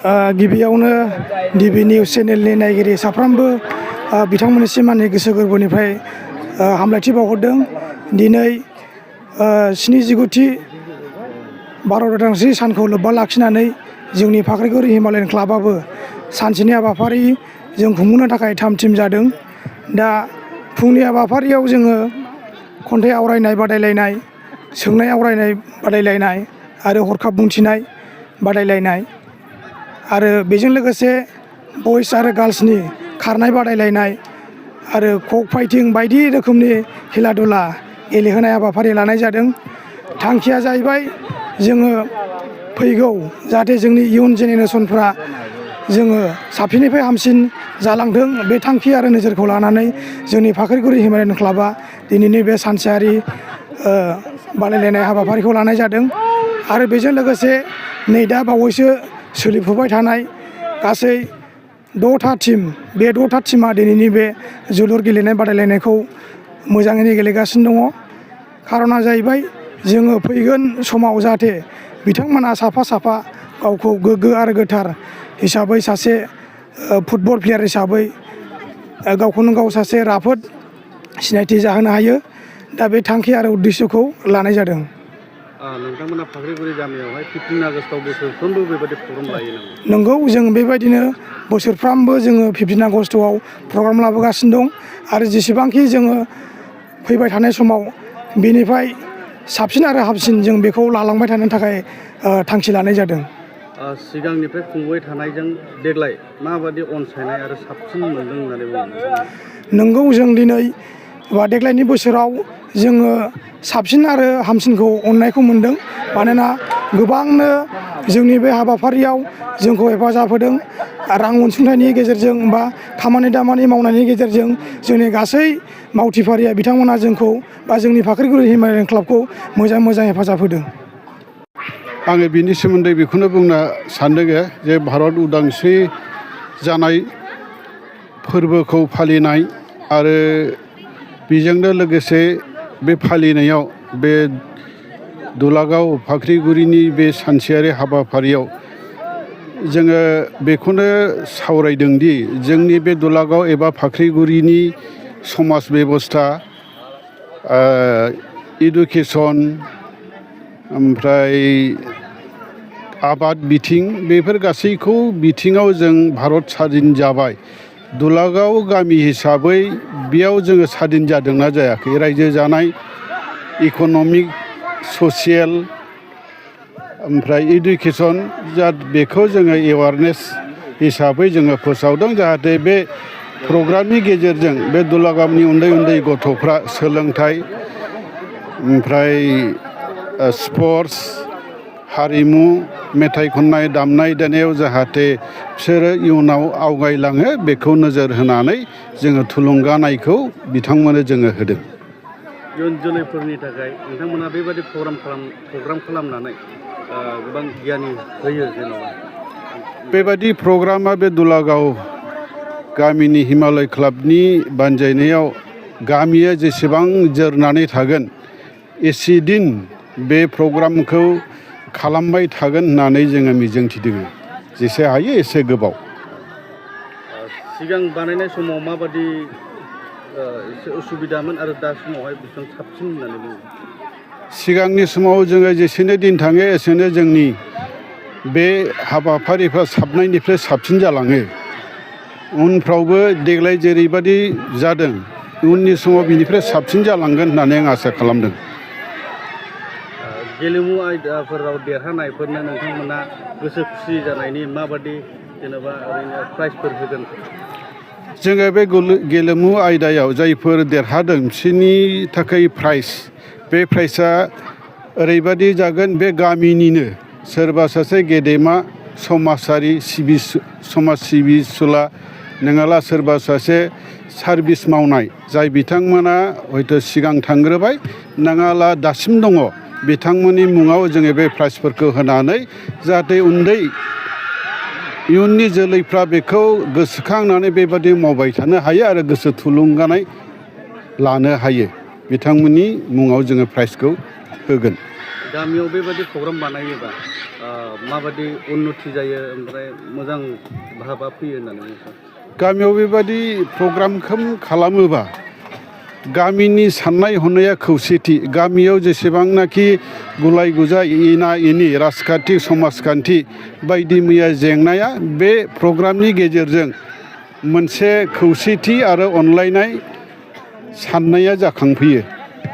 गिबियावनो DB news चेनेलनि नायगिरि साफ्रोमबो बिथांमोननिसिम आंनि गोसो गोरबोनिफ्राय हामलायथि बावहरदों। दिनै 79थि भारत उदांस्रि सानखौ लोब्बा लाखिनानै जोंनि फाख्रिगुरि हिमालयान क्लाबाबो सानसेनि हाबाफारि जों खुंफुंनो थाखाय थाम थिम जादों। दा फुंनि हाबाफारियाव जोङो खन्थाइ आवरायनाय बादायलायनाय, सोंनाय आवरायनाय बादायलायनाय आरो हरखाब बुंथिनाय बादायलायनाय आरो बेजों लोगोसे बयस आरो गार्लसनि खारनाय बादायलायनाय आरो कक फाइटिं बायदि रोखोमनि खेला दुला गेलेहोनाय हाबाफारि लानाय जादों। थांखिया जाहैबाय जोङो फैगौ जाहाथे जोंनि इयुन जेनेरेसनफ्रा जोङो साबसिननिफ्राय हामसिन जालांथों, बे थांखि आरो नोजोरखौ लानानै जोंनि फाख्रिगुरि हिमालयान क्लाबा दिनैनि बे सानसेयारि बादायलायनाय हाबाफारिखौ लानाय जादों। आरो बेजों लोगोसे नै दा बावैसो सोलिफुबाय थानाय गासै 6था टीम, बे 6था टीमा दिनैनि बे जोलुर गेलेनाय बादायलायनायखौ मोजाङैनो गेलेगासिनो दङ। खारना जाहैबाय जोङो फैगोन समाव जाहाथे बिथांमोना साफा साफा गावखौ गोग्गो आरो गोथार हिसाबै सासे फुटबल प्लेयार हिसाबै गावखौनो गाव सासे राफोद सिनायथि जाहोनो हायो। दा बे थांखि आरो उद्देश्यखौ लानाय जादों। नोंथांमोना फाख्रिगुरि गामियावहाय 15 आगस्टआव बोसोरफ्रोमबो बेबायदि प्रग्राम लायो नामा? नंगौ, जों बेबायदिनो बोसोरफ्रामबो जोङो 15 आगस्टआव प्रग्राम लाबोगासिनो दं आरो जेसेबांखि जोङो फैबाय थानाय समाव बेनिफ्राय साबसिन आरो हामसिन जों बेखौ लालांबाय थानो थाखाय थांखि लानाय जादों। सिगांनिफ्राय खुंबाय थानायजों देग्लाय माबायदि अनसायनाय आरो साबसिन मोनदों होननानै बुङो? नंगौ, जों दिनै देग्लायनि बोसोराव जोङो साबसिन आरो हामसिनखौ अननायखौ मोनदों। मानोना गोबांनो जोंनि बे हाबाफारियाव जोंखौ हेफाजाब होदों। रां अनसुंथाइनि गेजेरजों बा खामानि दामानि मावनायनि गेजेरजों जोंनि गासै मावथिफारिया बिथांमोना जोंखौ बा जोंनि फाख्रिगुरि हिमालयान क्लाबखौ मोजां हेफाजाब होदों। आङो बिनि सोमोन्दै बेखौनो बुंनो सानदों जे भारत उदांस्रि जानाय फोरबोखौ फालिनाय आरो बेजोंनो लोगोसे बे फालिनायाव बे दुलागाव फाख्रिगुरिनि बे सानसेयारि हाबाफारियाव जोङो बेखौनो सावरायदोंदि जोंनि बे दुलागाव एबा फाख्रिगुरिनि समाज बेबस्था, इडुकेसन, ओमफ्राय आबाद बिथिं, बेफोर गासैखौ बिथिङाव जों भारत स्वाधीन जाबाय। दुलागाव गामि हिसाबै बेयाव जोङो स्वाधीन जादोंना जायाखै, रायजो जानाय, इक'नमिक, ससियेल, ओमफ्राय इडुकेसन, बेखौ जोङो एवारनेस हिसाबै जोङो फोसावदों। जाहाथे बे प्रग्रामनि गेजेरजों बे दुलागावनि उन्दै उन्दै गथ'फ्रा सोलोंथाइ, ओमफ्राय स्पर्ट्स, हारिमु, मेथाइ खननाय, दामनाय देनायाव जाहाथे बिसोरो इयुनाव आवगायलाङो, बेखौ नोजोर होनानै जोङो थुलुंगानायखौ बिथांमोननो जोङो होदों। इयुन जोलैफोरनि थाखाय नोंथांमोना बेबायदि प्रग्राम खालामनानै गोबां गियानि होयो जेनेबा। बेबायदि प्रग्रामा बे दुलागाव गामिनि हिमालय क्लाबनि बानजायनायाव गामिया जेसेबां जोरनानै थागोन एसेदिन बे प्रग्रामखौ खालामबाय थागोन होननानै जोङो मिजिंथिदों। जेसे हायो एसे गोबाव। सिगां बानायनाय समाव माबादि एसे उसुबिदामोन आरो दा समावहाय बेसेबां साबसिन होननानै बुङो? सिगांनि समाव जोङो जेसेनो दिन थाङो एसेनो जोंनि बे हाबाफारिफ्रा साबनायनिफ्राय साबसिन जालाङो। उनफ्रावबो देग्लाय जेरैबायदि जादों उननि समाव बिनिफ्राय साबसिन जालांगोन होननानै आं आसा खालामदों। गेलेमु आयदाफोराव देरहानायफोरनो नोंथांमोना गोसो खुसि जानायनि माबादि जेनेबा ओरैनो प्राइजफोर होगोन? जोङो बे गेलेमु आयदायाव जायफोर देरहादों बिसोरनि थाखाय बे प्राइजआ ओरैबादि जागोन, बे गामिनिनो सोरबा सासे गेदेमा समाज सिबिसुला नङाब्ला सोरबा सासे सार्भिस मावनाय जाय बिथांमोना हयथ' सिगां थांग्रोबाय नङाब्ला दासिम दङ, बिथांमोननि मुङाव जोङो बे प्राइजफोरखौ होनानै जाहाथे इयुननि जोलैफ्रा बेखौ गोसोखांनानै बेबादि मावबाय थानो हायो आरो गोसो थुलुंगानाय लानो हायो, बिथांमोननि मुङाव जोङो प्राइजखौ होगोन। गामियाव बेबायदि प्रग्राम बानायोबा माबायदि उन्नति जायो ओमफ्राय मोजां भाबा फैयो होननानै बुङो? गामियाव बेबायदि प्रग्रामखौ खालामोबा गामिनि साननाय हनाया खौसेथि, गामियाव जेसेबांनाखि गुलाय गुजाय एना एनि राजखान्थि समाजखान्थि बायदि मैया जेंनाया बे प्रग्रामनि गेजेरजों मोनसे खौसेथि आरो अनलायनाय साननाया जाखांफैयो।